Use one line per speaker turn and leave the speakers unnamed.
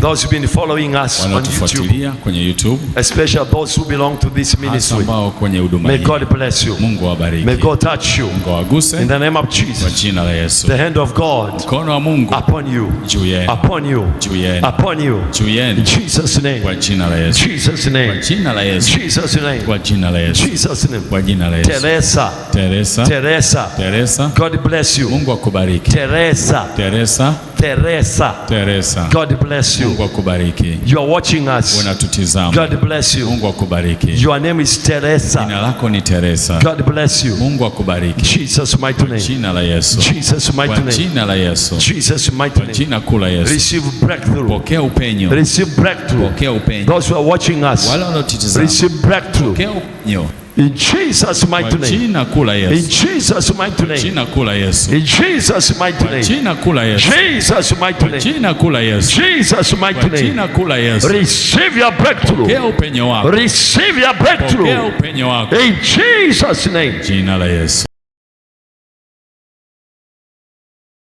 Those who've been following us on YouTube,
Wanaotufuatilia kwenye YouTube,
especially those who belong to this
hasa
ministry.
Ambao kwenye huduma
May
hii.
God bless you.
Mungu awabariki.
May God touch you.
Mungu awaguse
In the name of
kwa
Jesus.
jina la Yesu.
The hand of God
Mkono wa Mungu
upon you.
Juu yenu,
Upon you.
Juu yenu,
Upon you.
Juu yenu
In Jesus' name.
Kwa jina la Yesu.
Jesus'
Kwa
name.
jina la Yesu.
Jesus' name.
Kwa jina la Yesu.
Jesus' name.
Kwa jina la Yesu.
Teresa.
Teresa,
Teresa.
Teresa,
God bless you.
Mungu akubariki.
Teresa.
Teresa,
Teresa.
Teresa,
God bless you.
Mungu akubariki.
You are watching us.
Unatutizama.
God bless you.
Mungu akubariki.
Your name is Teresa.
Jina lako ni Teresa.
God bless you.
Mungu akubariki.
Jesus' mighty name.
Jina la Yesu.
Jesus' mighty
Kwa
name.
Jina la Yesu.
Jesus' mighty
Kwa
name.
jina kuu la Yesu.
Receive breakthrough.
Pokea upenyo.
Receive breakthrough.
Pokea upenyo.
Those who are watching us,
Wale wanaotutizama.
Receive breakthrough.
Pokea upenyo.
In Jesus'
Kwa
mighty name.
jina kuu la
In
Yesu.
Jesus' mighty name.
Jina kuu la Yesu.
In Jesus' mighty
Kwa
name.
jina kuu la Yesu.
Jesus' mighty name.
Jina kuu la Yesu.
Jesus' mighty
Kwa
name.
jina kuu la Yesu.
Receive your breakthrough.
Pokea upenyo wako.
Receive your
Pokea
breakthrough.
upenyo wako.
In Jesus' name.
Jina la Yesu.